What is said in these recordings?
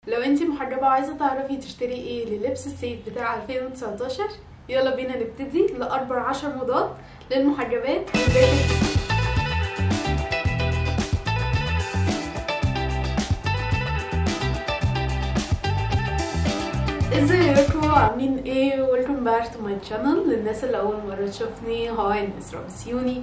لو انتي محجبة وعايزة تعرفي تشتري ايه للبس الصيف بتاع 2019، يلا بينا نبتدي لأربع 10 موضات للمحجبات. ازيكم عاملين ايه؟ welcome back to my channel. للناس اللي اول مرة تشوفني، hi، انا اسراء بسيوني.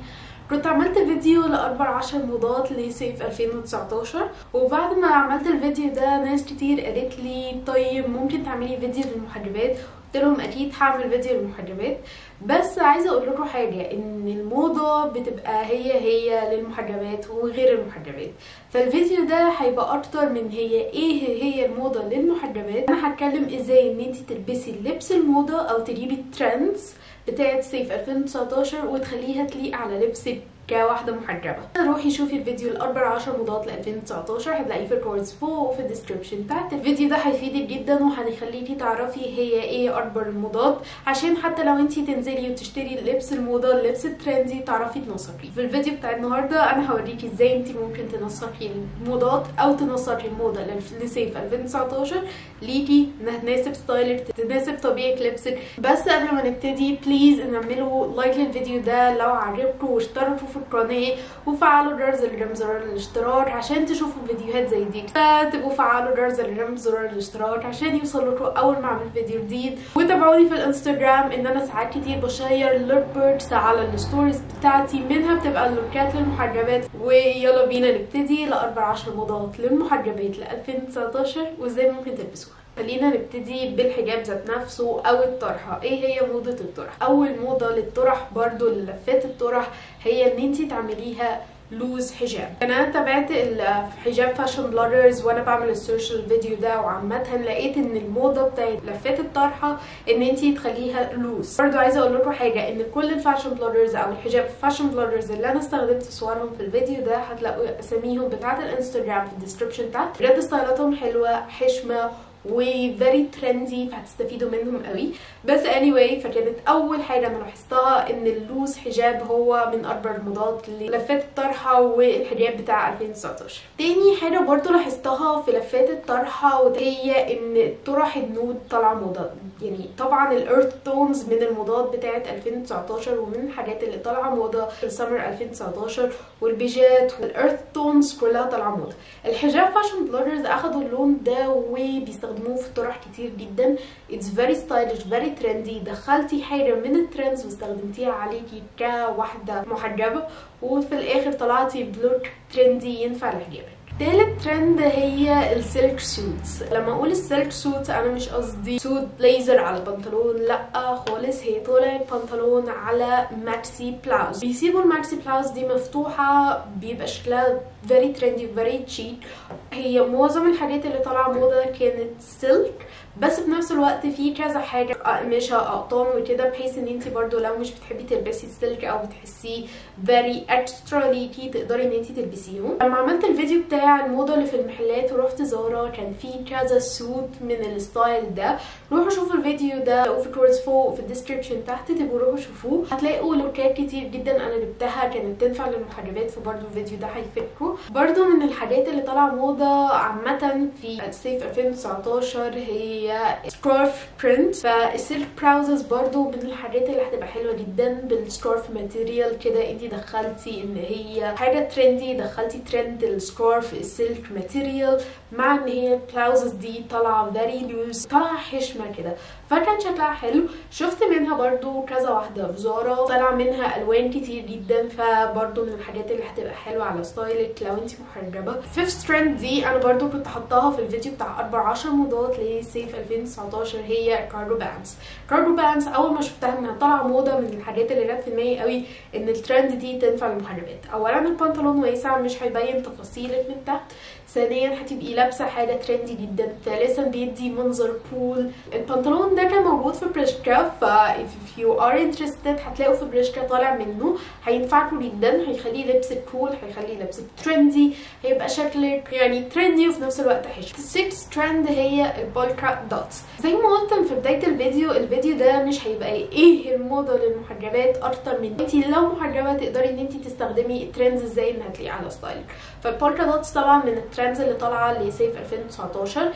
كنت عملت فيديو لأربع 10 موضات لصيف 2019، وبعد ما عملت الفيديو ده ناس كتير قالت لي طيب ممكن تعملي فيديو للمحجبات؟ قلت لهم اكيد هعمل فيديو للمحجبات، بس عايزه اقول لكم حاجة، ان الموضة بتبقى هي هي للمحجبات وغير المحجبات، فالفيديو ده هيبقى اكتر من هي ايه هي الموضة للمحجبات. انا هتكلم ازاي ان انت تلبسي لبس الموضة او تجيبي ال trends بتاعه صيف 2019 وتخليها تليق على لبسك كواحدة محجبة. روحي شوفي الفيديو الأربع 10 موضات ل 2019، هتلاقيه في ال cards فوق وفي ال description تحت. الفيديو ده هيفيدك جدا وهيخليكي تعرفي هي ايه اكبر الموضات، عشان حتى لو انتي تنزلي وتشتري لبس الموضة اللبس ال trendy تعرفي تنسقي. في الفيديو بتاع النهارده انا هوريكي ازاي انتي ممكن تنسقي الموضات او تنسقي الموضة لصيف 2019 ليكي، انها تناسب style ك، تناسب طبيعة لبسك. بس قبل ما نبتدي please اعملوا like للفيديو ده لو عجبكم، واشتركوا في القناة وفعلوا الجرس اللي جنب زرار الاشتراك عشان تشوفوا فيديوهات زي دي. فتبقوا فعلوا الجرس اللي جنب زرار الاشتراك عشان يوصلكوا اول ما اعمل فيديو جديد. وتابعوني في الانستجرام، ان انا ساعات كتير بشير lookbooks على ال stories بتاعتي، منها بتبقى اللوكات للمحجبات. ويلا بينا نبتدي لأربع 10 موضات للمحجبات ل 2019 وازاي ممكن تلبسوها. خلينا نبتدي بالحجاب ذات نفسه او الطرحة. ايه هي موضة الطرح؟ اول موضة للطرح برضو للفات الطرح هي ان انتي تعمليها loose حجاب. انا تابعت الحجاب fashion bloggers وانا بعمل ال search الفيديو ده، وعامة لقيت ان الموضة بتاعت لفات الطرحة ان انتي تخليها loose. برضو عايزه اقول لكم حاجة، ان كل ال fashion bloggers او الحجاب fashion bloggers اللي انا استخدمت صورهم في الفيديو ده هتلاقوا اساميهم بتاعه الانستجرام في ال description تحت. بجد ستايلاتهم حلوة، حشمه و very trendy، فهتستفيدوا منهم قوي. بس anyway، فكانت اول حاجة انا لاحظتها ان ال loose حجاب هو من اكبر الموضات للفات الطرحة والحجاب بتاع 2019. تاني حاجة برضو لاحظتها في لفات الطرحة وهي ان طرح ال nude طالعه موضة. يعني طبعا ال earth tones من الموضات بتاعه 2019 ومن الحاجات اللي طالعه موضة في ال summer 2019، والبيجات وال earth tones كلها طالعه موضة. الحجاب fashion bloggers اخدوا اللون ده وبيستخدموه في طرح كتير جدا. it's very stylish very trendy. دخلتي حاجة من ال trends واستخدمتيها عليكي كواحده محجبة، وفي الاخر طلعتي ب look trendy ينفع لحجابك. تالت ترند هي ال silk suits. لما اقول ال silk suit انا مش قصدي suit blazer على بنطلون، لا خالص، هي طالعه بنطلون على maxi blouse. بيسيبوا ال maxi blouse دي مفتوحة، بيبقى شكلها very trendy very chic. هي معظم الحاجات اللي طالعه موضة كانت silk، بس في نفس الوقت في كذا حاجة اقمشه اقطان وكده، بحيث ان انت برضو لو مش بتحبي تلبسي ال silk او بتحسيه very extra ليكي تقدري ان انت تلبسيهم. لما عملت الفيديو بتاع الموضة اللي في المحلات ورحت زارا كان في كذا suit من ال style ده. روحوا شوفوا الفيديو ده وفي cards فوق في ال description تحت، تبقوا روحوا شوفوه، هتلاقوا لوكات كتير جدا انا جبتها كانت تنفع للمحجبات، فبرضو الفيديو ده هيفيدكم. برضو من الحاجات اللي طالعه موضة عامة في صيف 2019 هي scarf print. فال silk blouses برضو من الحاجات اللي هتبقى حلوة جدا بال scarf material كده. انتي دخلتي ان هي حاجة trendy، دخلتي trend ال scarf ال silk material مع ان هي ال blouses دي طالعه very loose، طالعه حشمه كده، فكان شكلها حلو. شفت منها برضو كذا واحدة في زارا، طالع منها الوان كتير جدا، فبرضو من الحاجات اللي هتبقى حلوة على style ك لو انتي محجبة. fifth trend دي انا برضو كنت حطاها في الفيديو بتاع 14 موضات لصيف 2019، هي cargo pants. cargo pants اول ما شفتها انها طالعه موضة، من الحاجات اللي جت في دماغي قوي ان الترند دي تنفع للمحجبات. اولا البنطلون واسع مش هيبين تفاصيلك من تحت، ثانيا هتبقي لابسه حاجة trendy جدا، ثالثا بيدي منظر cool. البنطلون ده كان موجود في بريشكا، ف if you are interested هتلاقوا في بريشكا طالع منه، هينفعكم جدا، هيخلي لبسك cool، هيخلي لبسك trendy، هيبقى شكلك يعني trendy وفي نفس الوقت حشمه. 6 ترند هي ال polka dots. زي ما قلت في بداية الفيديو، الفيديو ده مش هيبقى ايه الموضة للمحجبات اكتر من انت لو محجبة تقدري ان انت تستخدمي ال trends ازاي انها تليق على style ك. فال polka dots طبعا من ال trends اللي طالعه لصيف 2019.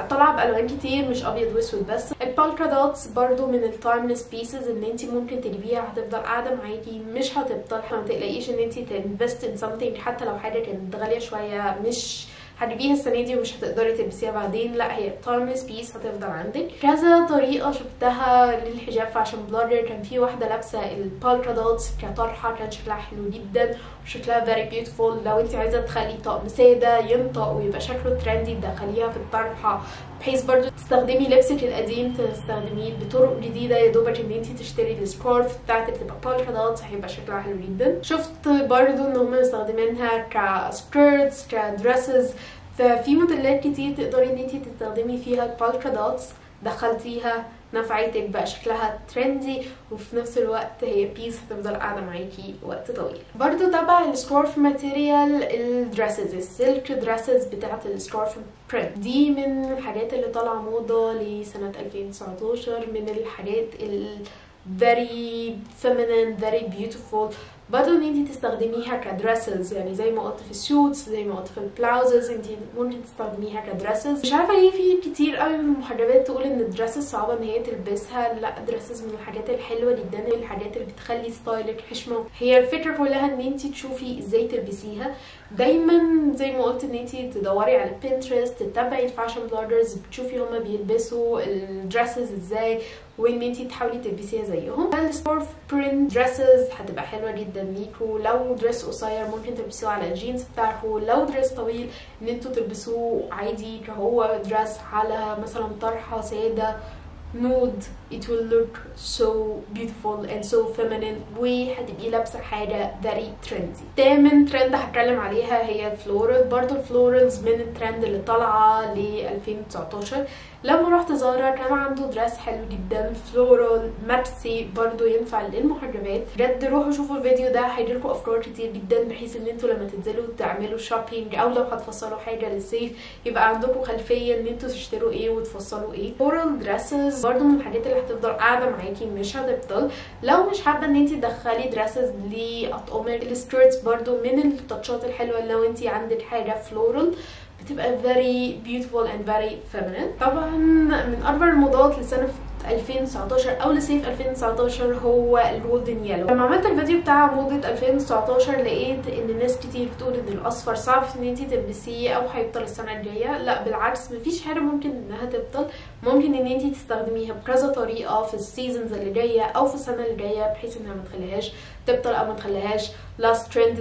طالعه بالوان كتير مش ابيض واسود بس. ال polka dots برضو من ال timeless pieces ان انت ممكن تجيبيها هتفضل قاعدة معاكي مش هتبطل، ما تقلقيش ان انت ت invest in something حتى لو حاجة كانت غالية شوية مش هتجيبيها السنة دي ومش هتقدري تلبسيها بعدين، لا هي timeless piece هتفضل عندك. كذا طريقه شفتها للحجاب fashion blogger، كان في واحدة لابسه ال polka dots كطرحه كان شكلها حلو جدا وشكلها very beautiful. لو انت عايزه تخلي طقم ساده ينطق ويبقى شكله trendy تدخليها في الطرحة، بحيث برضو تستخدمي لبسك القديم تستخدميه بطرق جديدة، يا دوبك ان انت تشتري ال scarf بتاعتك تبقى polka dots هيبقى شكلها حلو جدا. شفت برضو ان هم مستخدمينها ك skirts ك dresses، ففي موديلات كتير تقدري ان انت تستخدمي فيها ال polka dots، دخلتيها نفعتك بقى شكلها trendy وفي نفس الوقت هي piece هتفضل قاعدة معاكي وقت طويل. برضو تبع ال scarf material ال dresses، ال silk dresses بتاعه ال scarf print دي من الحاجات اللي طالعه موضة لسنه 2019، من الحاجات ال very feminine very beautiful. برضه ان انتي تستخدميها ك dresses، يعني زي ما قلت في ال suits زي ما قلت في ال blouses انتي ممكن تستخدميها ك dresses. مش عارفه ليه في كتير قوي من المحجبات تقول ان ال dresses صعبة ان هي تلبسها، لا dresses من الحاجات الحلوة جدا، الحاجات اللي بتخلي style ك حشمه. هي الفكرة كلها ان انتي تشوفي ازاي تلبسيها. دايما زي ما قلت ان انتي تدوري على Pinterest، تتابعي ال fashion bloggers، بتشوفي هما بيلبسوا ال dresses ازاي وان انتي تحاولي تلبسيها زيهم. ال scarf print dresses هتبقى حلوة جدا ليكوا، لو dress قصير ممكن تلبسوه على الجينز بتاعكوا، لو dress طويل ان انتوا تلبسوه عادي كهو dress على مثلا طرحه ساده nude، it will look so beautiful and so feminine وهتبقي لابسه حاجة very trendy. تامن ترند هتكلم عليها هي ال floral. برضو ال florals من الترند اللي طالعه ل 2019. لما رحت زارا كان عنده dress حلو جدا floral maxi برضو ينفع للمحجبات. بجد روحوا شوفوا الفيديو ده هيجيلكوا افكار كتير جدا، بحيث ان انتوا لما تنزلوا تعملوا shopping او لو هتفصلوا حاجة للصيف يبقى عندكم خلفية ان انتوا تشتروا ايه وتفصلوا ايه. floral dresses برضو من الحاجات اللي هتفضل قاعدة معاكي مش هتبطل. لو مش حابة ان انت تدخلي dresses لاطقم، ال skirts برضو من ال touch ات الحلوة لو انت عندك حاجة floral بتبقى very beautiful and very feminine. طبعا من اكبر الموضات لسنه 2019 او لصيف 2019 هو ال golden yellow. لما عملت الفيديو بتاع موضة 2019 لقيت ان الناس كتير بتقول ان الاصفر صعب ان انتي تلبسيه او هيبطل السنة الجاية. لا بالعكس، مفيش حاجة ممكن انها تبطل، ممكن ان انتي تستخدميها بكذا طريقه في ال seasons اللي جاية او في السنة اللي جاية، بحيث انها ما تخليهاش تبطل او ما تخليهاش last trend،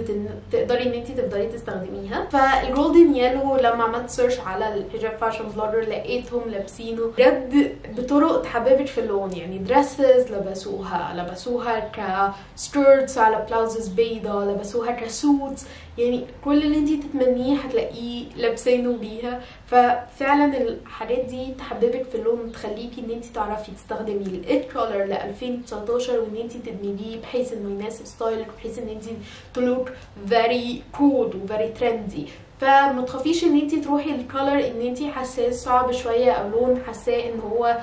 تقدري ان انتي تفضلي تستخدميها. فال golden yellow لما عملت search على الحجاب fashion blogger لقيتهم لابسينه بجد بطرق تحببك في اللون، يعني dresses لبسوها ك skirts على blouses بيضة، لبسوها ك suits، يعني كل اللي انتي تتمنيه هتلاقيه لابسينه بيها. ففعلا الحاجات دي تحببك في اللون، تخليكي ان انتي تعرفي تستخدمي ال it color ل 2019 وان انتي تدمجيه بحيث انه يناسب style ك، بحيث ان انتي ت look very cool و very trendy. فما تخافيش ان انتي تروحي ال color ان انتي حاساه صعب شوية او لون حاساه ان هو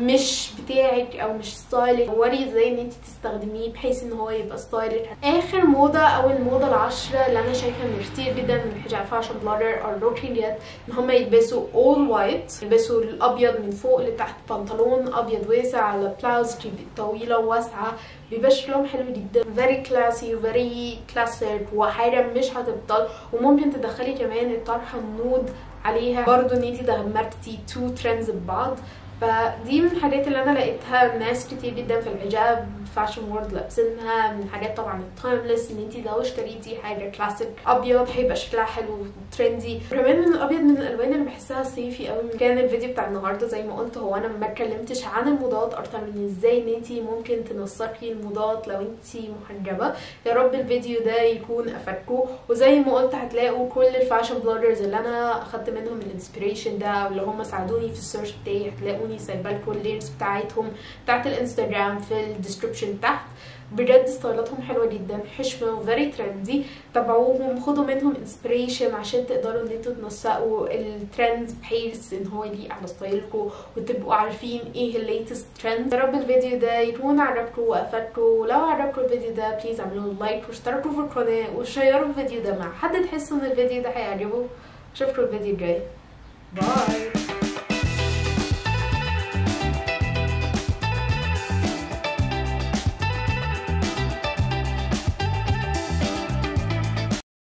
مش بتاعك او مش style ك، دوري ازاي ان انتي تستخدميه بحيث ان هو يبقى style ك. اخر موضة او الموضة العشرة اللي انا شايفه ان كتير جدا من الحجاب fashion blogger are rocking it، ان هم يلبسوا all white، يلبسوا الابيض من فوق لتحت، بنطلون ابيض واسع على بلاوز طويلة وواسعه، بيبقى شكلهم حلو جدا، very classy very classic وحاجه مش هتبطل. وممكن تدخلي كمان الطرحة ال nude عليها برضو، ان انتي دمجتي two trends ببعض. فدي من الحاجات اللي انا لقيتها ناس كتير جدا في الحجاب fashion world لابسينها. من الحاجات طبعا ال timeless، ان انتي لو اشتريتي حاجة كلاسيك ابيض هيبقى شكلها حلو trendy. كمان من الابيض من الالوان اللي بحسها صيفي قوي. كان الفيديو بتاع النهارده زي ما قلت هو انا ما اتكلمتش عن الموضات اكتر من ازاي ان انتي ممكن تنسقي الموضات لو انتي محجبة. يا رب الفيديو ده يكون افادكم، وزي ما قلت هتلاقوا كل ال fashion bloggers اللي انا اخدت منهم ال inspiration ده واللي هم ساعدوني في ال search بتاعي، هتلاقوني سايبه لكم ال links بتاعتهم بتاعت الانستجرام في ال description تحت. بجد style اتهم حلوة جدا، حشمه و very trendy، تابعوهم خدوا منهم inspiration عشان تقدروا ان انتوا تنسقوا ال trends بحيث ان هو يليق على style كم وتبقوا عارفين ايه ال latest trend. يا رب الفيديو ده يكون عجبكم وافادكم، ولو عجبكم الفيديو ده please اعملوا like واشتركوا في القناة وشيروا الفيديو ده مع حد تحسوا ان الفيديو ده هيعجبه. اشوفكم الفيديو الجاي، bye.